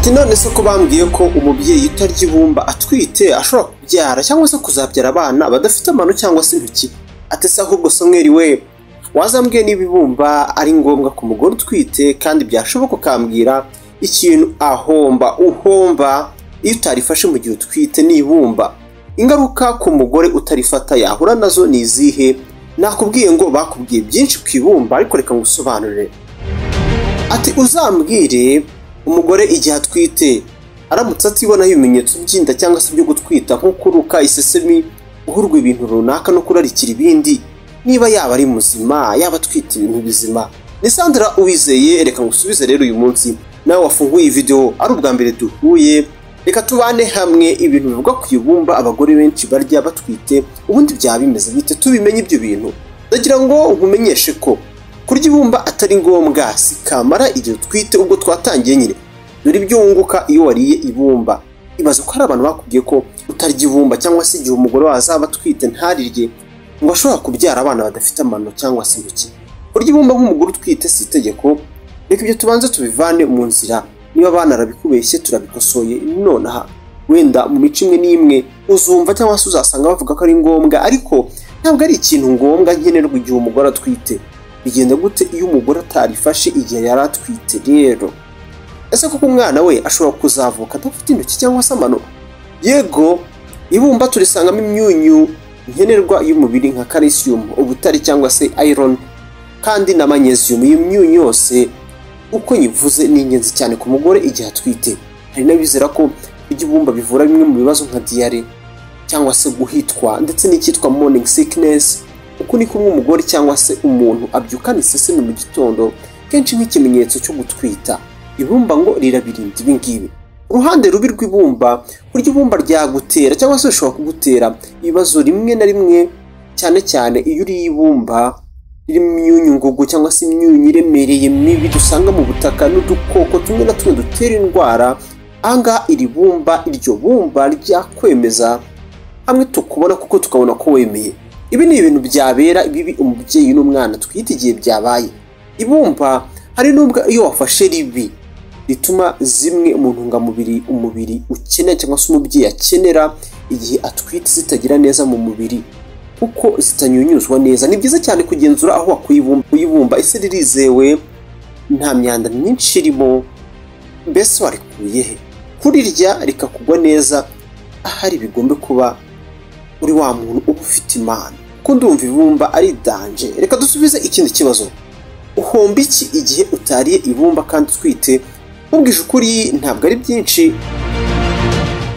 Ati none se ko bambwiye ko umubyeyi utarya ibumba atwite ashobora kubyara cyangwa se kuzabyara abana badafite amano cyangwa se intoki? Ati se ahubwo Samweli we, wazambwiye niba ibumba ari ngombwa ku mugore utwite, kandi byashoboka ukambwira ikintu ahomba uhomba iyo utarifashe mu gihe utwite n'ibumba. Ingaruka ku mugore utarifata yahura nazo ni izihe? Nakubwiye ngo bakubwiye byinshi ku ibumba, ariko reka ngusobanurire. Ati uzambwire umugore igihe atwite aramutse atibonaho ibimenyetso by'inda cyangwa se byo gutwita, nko kuruka, isesemi, guhurwa ibintu runaka no kurarikira ibindi, niba yaba ari muzima, yaba atwite ibintu bizima. Ni Sandra Uwizeye, reka ngusubize rero uyu munsi. Nawe wafunguye iyi video ari ubwa mbere duhuye, reka tubane hamwe ibintu bivugwa ku ibumba abagore benshi barya batwite, ubundi byaba bimeze bite tubimenye ibyo bintu. Ndagira ngo nkumenyeshe ko kurya ibumba atari ngombwa, si kamara igihe utwite. Ubwo twatangiye nyine, dore ibyo wunguka iyo wariye ibumba. Ibaze ko hari abantu bakubwiye ko utarya ibumba cyangwa se igihe umugore wawe azaba atwite ntarirye, ngo ashobora kubyara abana badafite amano cyangwa se intoki. Kurya ibumba nk'umugore utwite si itegeko, reka ibyo tubanze tubivane mu nzira. Niba abana arabikubeshye turabikosoye nonaha. Wenda mu mico imwe n'imwe uzumva cyangwa se uzasanga bavuga ko ari ngombwa, ariko ntabwo ari ikintu ngombwa nkenerwa igihe umugore atwite. Bigenda gute iyo umugore atarifashe igihe yari atwite rero? Ese koko umwana we ashobora kuzavuka adafite intoki cyangwa se amano? Yego, ibumba turisangamo imyunyu nkenerwa y'umubiri nka calcium, ubutare cyangwa se iron, kandi na magnesium. Iyi myunyu yose uko nyivuze ni ingenzi cyane ku mugore igihe atwite. Hari n'abizera ko kurya ibumba bivura bimwe mu bibazo nka diyare cyangwa se guhitwa, ndetse n'icyitwa morning sickness. Uku ni kumwe umugore cyangwa se umuntu abyukana isesemi mu gitondo, kenshi nk'ikimenyetso cyo gutwita. Ibumba ngo rirabirinda ibi ngibi. Uruhande rubi rw'ibumba, kurya ibumba ryagutera cyangwa se rishobora kugutera ibibazo rimwe na rimwe, cyane cyane iyo uriye ibumba ririmo imyunyu ngugu cyangwa se imyunyu iremereye mibi dusanga mu butaka n'udukoko tumwe na tumwe dutera indwara. Ahangaha iri bumba, iryo bumba ryakwemeza hamwe tukubona kuko tukabona ko wemeye. Ibi ni ibintu byabera bibi umubyeyi n'umwana atwite igihe byabaye. Ibumba hari n'ubwo iyo wafashe ribi rituma zimwe mu ntungamubiri umubiri ukenera cyangwa se umubyeyi akenera igihe atwite zitagira neza mu mubiri, kuko zitanyunyuzwa neza. Ni byiza cyane kugenzura aho wakuye ibumba, ese ririzewe, nta myanda myinshi irimo, mbese warikuye he? Kurirya rikakugwa neza, ahari bigombe kuba uri wa muntu uba ufite impano. Kuko ndumva ibumba ari danje. Reka dusubize ikindi kibazo. Uhomba iki igihe utariye ibumba kandi utwite? Nkubwije ukuri ntabwo ari byinshi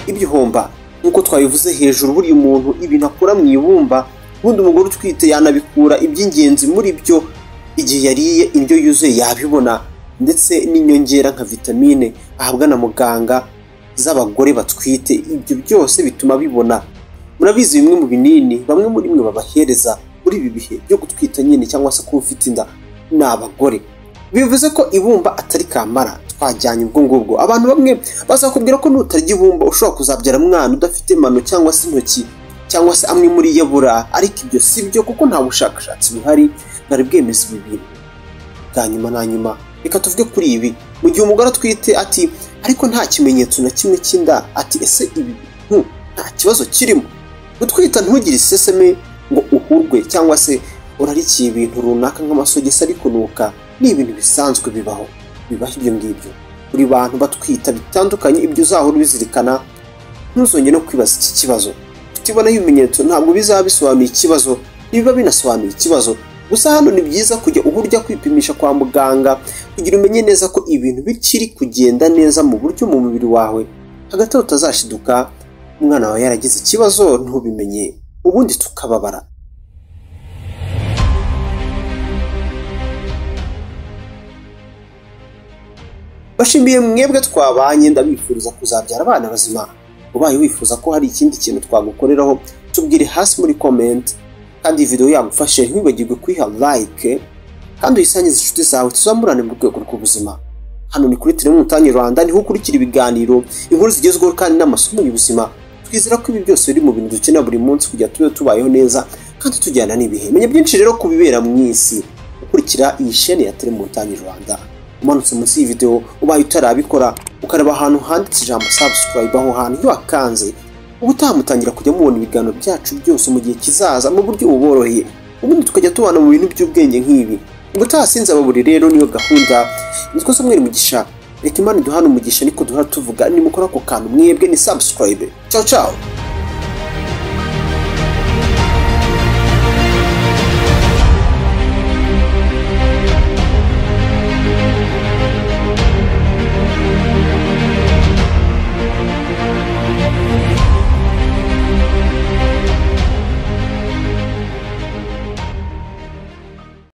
ibyo uhomba. Nk'uko twabivuze hejuru, buriya umuntu ibintu akura mu ibumba, ubundi umugore utwite yanabikura iby'ingenzi muri byo. Igihe yariye indyo yuzuye yabibona, ndetse n'inyongera nka vitamine ahabwa na muganga z'abagore batwite. Ibyo byose bituma bibona. Murabizi bimwe mu binini bamwe muri mwe babahereza muri ibi bihe byo gutwita nyine cyangwa se kuba ufite inda ni abagore. Bivuze ko ibumba atari kamara. Twajyanye ubwo ngubwo. Abantu bamwe bazakubwira ko nutarya ibumba ushobora kuzabyara umwana udafite mano cyangwa se intoki cyangwa se amwe muri yabura, ariko ibyo si byo kuko nta bushakashatsi buhari bwari bwemeza ibi bintu. Bwa nyuma na nyuma reka tuvuge kuri ibi. Mu gihe umugore atwite ati ariko nta kimenyetso na kimwe cy'inda, ati ese ibi bintu nta kibazo kirimo? Gutwita ntugire iseseme ngo uhurwe cyangwa se urarikiye ibintu runaka nk'amasogisi ari kunuka, ni ibintu bisanzwe bibaho. Bibaho ibyo ngibyo. Buri bantu batwita bitandukanye, ibyo uzahora ubizirikana, ntuzongere no kwibaza iki kibazo. Kutibonaho ibimenyetso ntabwo bizaba bisobanuye ikibazo, ntibiba binasobanuye ikibazo. Gusa hano ni byiza kujya uhurya kwipimisha kwa muganga kugira umenye neza ko ibintu bikiri kugenda neza mu buryo mu mubiri wawe. Hagati aho utazashiduka umwana wawe yaragize ikibazo ntubimenye, ubundi tukababara. Bashimiye mwebwe twabanye, ndabifuriza kuzabyara abana bazima. Ubaye wifuza ko hari ikindi kintu twagukoreraho, tubwire hasi muri comment. Kandi iyi video yagufashe ntiwibagirwe kuyiha like, kandi uyisangize inshuti zawe, tuzamurane mu rwego rw'ubuzima. Hano ni kuri Telemutanyi Rwanda, niho ukurikira ibiganiro, inkuru zigezweho kandi n'amasomo y'ubuzima. Twizera ko ibi byose biri mu bintu dukenera buri munsi kugira tube tubayeho neza kandi tujyana n'ibihe. Menya byinshi rero ku bibera mu isi ukurikira iyi chaîne ya Telemutanyi Rwanda. Umanutse munsi y'iyi video ubaye utarabikora, ukareba ahantu handitse ijambo subscribe. Aho hantu iyo wakanze, ubutaha mutangira kujya mubona ibiganiro byacu byose mu gihe kizaza mu buryo buboroheye, ubundi tukajya tubana mu bintu by'ubwenge nk'ibi. Ubutaha sinzababuri rero, niyo gahunda. Nitwa Samuel Mugisha. Reka Imana iduhane umugisha, niko duhora tuvuga. Nimukora ako kantu mwebwe ni subscribe. Ciao ciao.